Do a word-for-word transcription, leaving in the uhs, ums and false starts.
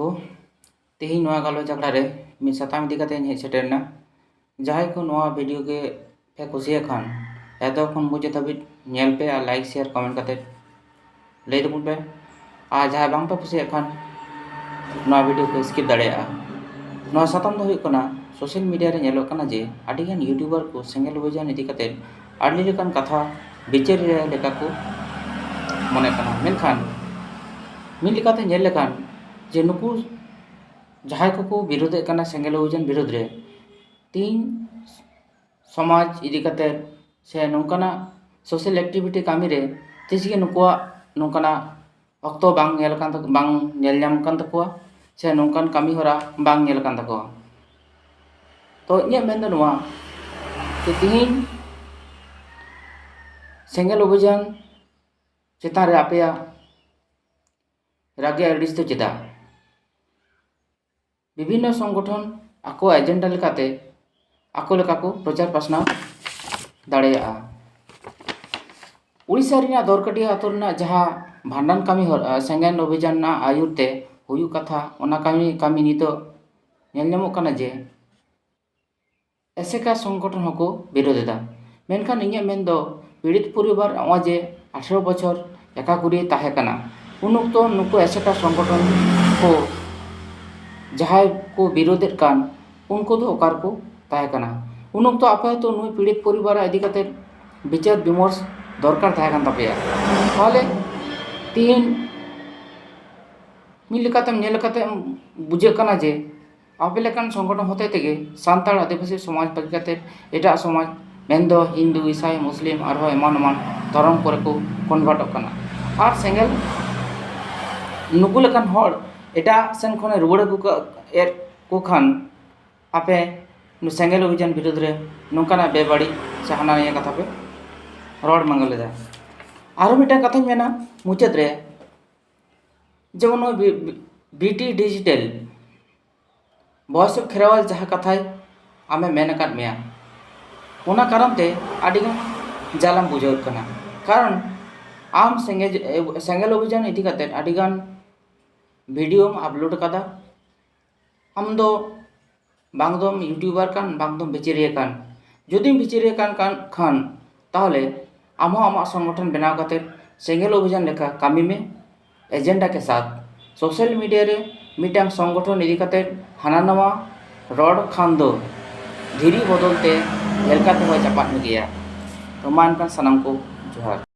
ᱠᱚ, ᱛᱮᱦᱮᱧ ᱱᱚᱣᱟ ᱜᱟᱞᱚᱪ ᱟᱠᱷᱲᱟ ᱨᱮ ᱢᱤᱫ ᱥᱟᱛᱟᱢ ᱤᱫᱤ ᱠᱟᱛᱮ ᱤᱧ ᱦᱮᱡ ᱥᱮᱴᱮᱨ ᱮᱱᱟ᱾ ᱡᱟᱦᱟᱸᱭ ᱠᱚ ᱱᱚᱣᱟ ᱵᱷᱤᱰᱤᱭᱳ ᱜᱮ ᱯᱮ ᱠᱩᱥᱤᱭᱟᱜ ᱠᱷᱟᱱ, ᱮᱛᱚᱦᱚᱵ ᱠᱷᱚᱱ ᱢᱩᱪᱟᱹᱫ ᱫᱷᱟᱹᱵᱤᱡ ᱧᱮᱞ ᱯᱮ ᱟᱨ ᱞᱟᱭᱤᱠ, ᱥᱮᱭᱟᱨ, ᱠᱚᱢᱮᱱᱴ ᱠᱟᱛᱮ ᱞᱟᱹᱭ ᱛᱟᱵᱚᱱ ᱯᱮ᱾ ᱟᱨ ᱡᱟᱦᱟᱸᱭ ᱵᱟᱝ ᱯᱮ ᱠᱩᱥᱤᱭᱟᱜ ᱠᱷᱟᱱ, ᱱᱚᱣᱟ ᱵᱷᱤᱰᱤᱭᱳ ᱯᱮ ᱥᱠᱤᱯ ᱫᱟᱲᱮᱭᱟᱜᱼᱟ᱾ ᱱᱚᱣᱟ ᱥᱟᱛᱟᱢ ᱫᱚ ᱦᱩᱭᱩᱜ ᱠᱟᱱᱟ, ᱥᱳᱥᱟᱞ ᱢᱤᱰᱤᱭᱟ ᱨᱮ ᱧᱮᱞᱚᱜ ᱠᱟᱱᱟ ᱡᱮ ᱟᱹᱰᱤᱜᱟᱱ ᱭᱩᱴᱩᱵᱟᱨ ᱠᱚ ᱥᱮᱸᱜᱮᱞ ᱚᱵᱷᱤᱡᱟᱱ ᱤᱫᱤ ᱠᱟᱛᱮ ᱟᱹᱰᱤ ᱞᱮᱠᱟᱱ ᱠᱟᱛᱷᱟ ᱵᱤᱪᱟᱹᱨ ᱨᱮ ᱞᱮᱠᱟ ᱠᱚ ᱢᱚᱱᱮ ᱠᱟᱱᱟ᱾ ᱢᱮᱱᱠᱷᱟᱱ ᱢᱤᱫ ᱞᱮᱠᱟᱛᱮ ᱧᱮᱞ ᱞᱮᱠᱷᱟᱱ ᱡᱮ ᱱᱩᱠᱩ ᱡᱟᱦᱟᱸᱭ ᱠᱚᱠᱚ ᱵᱤᱨᱳᱫᱮᱫ ᱠᱟᱱᱟ ᱥᱮᱸᱜᱮᱞ ᱚᱵᱷᱤᱡᱟᱱ ᱵᱤᱨᱳᱫᱷ ᱨᱮ, ᱛᱮᱦᱮᱧ ᱥᱚᱢᱟᱡᱽ ᱤᱫᱤ ᱠᱟᱛᱮ ᱥᱮ ᱱᱚᱝᱠᱟᱱᱟᱜ ᱥᱳᱥᱟᱞ ᱮᱠᱴᱤᱵᱷᱤᱴᱤ ᱠᱟᱹᱢᱤ ᱨᱮ ᱛᱤᱥ ᱜᱮ ᱱᱩᱠᱩᱣᱟᱜ ᱱᱚᱝᱠᱟᱱᱟᱜ ᱚᱠᱛᱚ ᱵᱟᱝ ᱧᱮᱞ ᱟᱠᱟᱱ ᱛᱟᱠᱚ, ᱵᱟᱝ ᱧᱮᱞ ᱧᱟᱢ ᱟᱠᱟᱱ ᱛᱟᱠᱚᱣᱟ, ᱥᱮ ᱱᱚᱝᱠᱟᱱ ᱠᱟᱹᱢᱤ ᱦᱚᱨᱟ ᱵᱟᱝ ᱧᱮᱞ ᱟᱠᱟᱱ ᱛᱟᱠᱚᱣᱟ᱾ ᱛᱚ ᱤᱧᱟᱹᱜ ᱢᱮᱱ ᱫᱚ ᱱᱚᱣᱟ, ᱡᱮ ᱛᱤᱦᱤᱧ ᱥᱮᱸᱜᱮᱞ ᱚᱵᱷᱤᱡᱟᱱ ᱪᱮᱛᱟᱱ ᱨᱮ ᱟᱯᱮᱭᱟᱜ ᱨᱟᱹᱜᱤ ᱟᱹᱲᱤᱥ ᱫᱚ ᱪᱮᱫᱟᱜ? ᱵᱤᱵᱷᱤᱱᱱᱚ ᱥᱚᱝᱜᱚᱴᱷᱚᱱ ᱟᱠᱚᱣᱟᱜ ᱮᱡᱮᱱᱰᱟ ᱞᱮᱠᱟᱛᱮ ᱟᱠᱚ ᱞᱮᱠᱟ ᱠᱚ ᱯᱨᱚᱪᱟᱨ ᱯᱟᱥᱱᱟᱣ ᱫᱟᱲᱮᱭᱟᱜᱼᱟ᱾ ᱩᱲᱤᱥᱥᱟ ᱨᱮᱱᱟᱜ ᱫᱚᱨᱠᱟᱹᱴᱤᱭᱟᱹ ᱟᱛᱳ ᱨᱮᱱᱟᱜ ᱡᱟᱦᱟᱸ ᱵᱷᱟᱸᱰᱟᱱ ᱠᱟᱹᱢᱤ ᱦᱚᱨᱟ, ᱥᱮᱸᱜᱮᱞ ᱚᱵᱷᱤᱡᱟᱱ ᱨᱮᱱᱟᱜ ᱟᱹᱭᱩᱨ ᱛᱮ ᱦᱩᱭᱩᱜ ᱠᱟᱛᱷᱟ, ᱚᱱᱟ ᱠᱟᱹᱢᱤ, ᱠᱟᱹᱢᱤ ᱱᱤᱛᱚᱜ ᱧᱮᱞ ᱧᱟᱢᱚᱜ ᱠᱟᱱᱟ ᱡᱮ ᱮᱥᱮᱠᱟ ᱥᱚᱝᱜᱚᱴᱷᱚᱱ ᱦᱚᱸᱠᱚ ᱵᱤᱨᱳᱫ ᱮᱫᱟ᱾ ᱢᱮᱱᱠᱷᱟᱱ ᱤᱧᱟᱹᱜ ᱢᱮᱱ ᱫᱚ, ᱯᱤᱲᱤᱛ ᱯᱚᱨᱤᱵᱟᱨ ᱱᱚᱜᱼᱚᱭ ᱡᱮ ᱟᱴᱷᱮᱨᱚ ᱵᱚᱪᱷᱚᱨ ᱮᱠᱟᱠᱩᱨᱤ ᱛᱟᱦᱮᱸ ᱠᱟᱱᱟ, ᱩᱱ ᱚᱠᱛᱚ ᱱᱩᱠᱩ ᱮᱥᱮᱠᱟ ᱥᱚᱝᱜᱚᱴᱷᱚᱱ ᱠᱚ ᱡᱟᱦᱟᱸᱭ ᱠᱚ ᱵᱤᱨᱳᱫᱮᱫ ᱠᱟᱱ, ᱩᱱᱠᱩ ᱫᱚ ᱚᱠᱟ ᱨᱮᱠᱚ ᱛᱟᱦᱮᱸ ᱠᱟᱱᱟ? ᱩᱱ ᱚᱠᱛᱚ ᱟᱯᱮ ᱦᱚᱸᱛᱚ ᱱᱩᱭ ᱯᱤᱲᱤᱛ ᱯᱚᱨᱤᱵᱟᱨᱟᱜ ᱤᱫᱤ ᱠᱟᱛᱮ ᱵᱤᱪᱟᱹᱨ ᱵᱤᱢᱚᱨᱥ ᱫᱚᱨᱠᱟᱨ ᱛᱟᱦᱮᱸ ᱠᱟᱱ ᱛᱟᱯᱮᱭᱟ᱾ ᱛᱟᱦᱚᱞᱮ ᱛᱤᱦᱤᱧ ᱢᱤᱫ ᱞᱮᱠᱟᱛᱮᱢ ᱧᱮᱞ ᱠᱟᱛᱮ ᱵᱩᱡᱷᱟᱹᱜ ᱠᱟᱱᱟ ᱡᱮ ᱟᱯᱮ ᱞᱮᱠᱟᱱ ᱥᱚᱝᱜᱚᱴᱷᱚᱱ ᱦᱚᱛᱮ ᱛᱮᱜᱮ ᱥᱟᱱᱛᱟᱲ ᱟᱹᱫᱤᱵᱟᱹᱥᱤ ᱥᱚᱢᱟᱡᱽ ᱵᱟᱹᱜᱤ ᱠᱟᱛᱮ ᱮᱴᱟᱜ ᱥᱚᱢᱟᱡᱽ, ᱢᱮᱱᱫᱚ ᱦᱤᱱᱫᱩ, ᱤᱥᱟᱭ, ᱢᱩᱥᱞᱤᱢ, ᱟᱨᱦᱚᱸ ᱮᱢᱟᱱ ᱮᱢᱟᱱ ᱫᱷᱚᱨᱚᱢ ᱠᱚᱨᱮ ᱠᱚ ᱠᱚᱱᱵᱷᱟᱨᱴᱚᱜ ᱠᱟᱱᱟ᱾ ᱟᱨ ᱥᱮᱸᱜᱮᱞ ᱱᱩᱠᱩ ᱞᱮᱠᱟᱱ ᱦᱚᱲ ᱮᱴᱟᱜ ᱥᱮᱱ ᱠᱷᱚᱱᱮ ᱨᱩᱣᱟᱹᱲ ᱟᱹᱜᱩ ᱠᱟᱜ, ᱮᱫ ᱠᱚ ᱠᱷᱟᱱ ᱟᱯᱮ ᱱᱩᱭ ᱥᱮᱸᱜᱮᱞ ᱚᱵᱷᱤᱡᱟᱱ ᱵᱤᱨᱩᱫᱽ ᱨᱮ ᱱᱚᱝᱠᱟᱱᱟᱜ ᱵᱮᱵᱟᱹᱲᱤᱡ ᱥᱮ ᱦᱟᱱᱟ ᱱᱤᱭᱟᱹ ᱠᱟᱛᱷᱟ ᱯᱮ ᱨᱚᱲ ᱢᱟᱸᱜᱟᱞ ᱮᱫᱟ᱾ ᱟᱨᱦᱚᱸ ᱢᱤᱫᱴᱟᱝ ᱠᱟᱛᱷᱟᱧ ᱢᱮᱱᱟ ᱢᱩᱪᱟᱹᱫ ᱨᱮ, ᱡᱮᱢᱚᱱ ᱱᱚᱜᱼᱚᱭ ᱵᱤ-, ᱵᱤ-, ᱵᱤᱴᱤ ᱰᱤᱡᱤᱴᱮᱞ, ᱵᱚᱭᱮᱥ ᱠᱷᱮᱨᱣᱟᱞ ᱡᱟᱦᱟᱸ ᱠᱟᱛᱷᱟᱭ ᱟᱢᱮ ᱢᱮᱱ ᱟᱠᱟᱫ ᱢᱮᱭᱟ, ᱚᱱᱟ ᱠᱟᱨᱚᱱ ᱛᱮ ᱟᱹᱰᱤᱜᱟᱱ ᱡᱟᱞᱟᱢ ᱵᱩᱡᱷᱟᱹᱣ ᱠᱟᱱᱟ᱾ ᱠᱟᱨᱚᱱ ᱟᱢ ᱥᱮᱸᱜᱮᱞ, ᱥᱮᱸᱜᱮᱞ ᱚᱵᱷᱤᱡᱟᱱ ᱤᱫᱤ ᱠᱟᱛᱮᱫ ᱟᱹᱰᱤᱜᱟᱱ ᱵᱷᱤᱰᱤᱭᱳᱢ ᱟᱯᱞᱳᱰ ᱠᱟᱫᱟ᱾ ᱟᱢ ᱫᱚ ᱵᱟᱝ ᱫᱚᱢ ᱤᱭᱩᱴᱩᱵᱟᱨ ᱠᱟᱱ, ᱵᱟᱝ ᱫᱚᱢ ᱵᱤᱪᱟᱹᱨᱤᱭᱟᱹ ᱠᱟᱱ᱾ ᱡᱩᱫᱤᱢ ᱵᱤᱪᱟᱹᱨᱤᱭᱟᱹ ᱠᱟᱱ, ᱠᱟᱱ ᱠᱷᱟᱱ, ᱛᱟᱦᱚᱞᱮ ᱟᱢ ᱦᱚᱸ ᱟᱢᱟᱜ ᱥᱚᱝᱜᱚᱴᱷᱚᱱ ᱵᱮᱱᱟᱣ ᱠᱟᱛᱮ ᱥᱮᱸᱜᱮᱞ ᱚᱵᱷᱤᱡᱟᱱ ᱞᱮᱠᱟ ᱠᱟᱹᱢᱤ ᱢᱮ᱾ ᱮᱡᱮᱱᱰᱟ ᱠᱮ ᱥᱟᱛᱷ ᱥᱳᱥᱟᱞ ᱢᱤᱰᱤᱭᱟ ᱨᱮ ᱢᱤᱫᱴᱟᱝ ᱥᱚᱝᱜᱚᱴᱷᱚᱱ ᱤᱫᱤ ᱠᱟᱛᱮ ᱦᱟᱱᱟ ᱱᱟᱣᱟ ᱨᱚᱲ ᱠᱷᱟᱱ ᱫᱚ ᱫᱷᱤᱨᱤ ᱵᱚᱫᱚᱞ ᱛᱮ ᱦᱮᱞᱠᱟ ᱛᱮᱦᱚᱸᱭ ᱪᱟᱯᱟᱫ ᱢᱮᱜᱮᱭᱟ᱾ ᱛᱚ ᱢᱟ ᱮᱱᱠᱷᱟᱱ ᱥᱟᱱᱟᱢ ᱠᱚ ᱡᱚᱦᱟᱨ᱾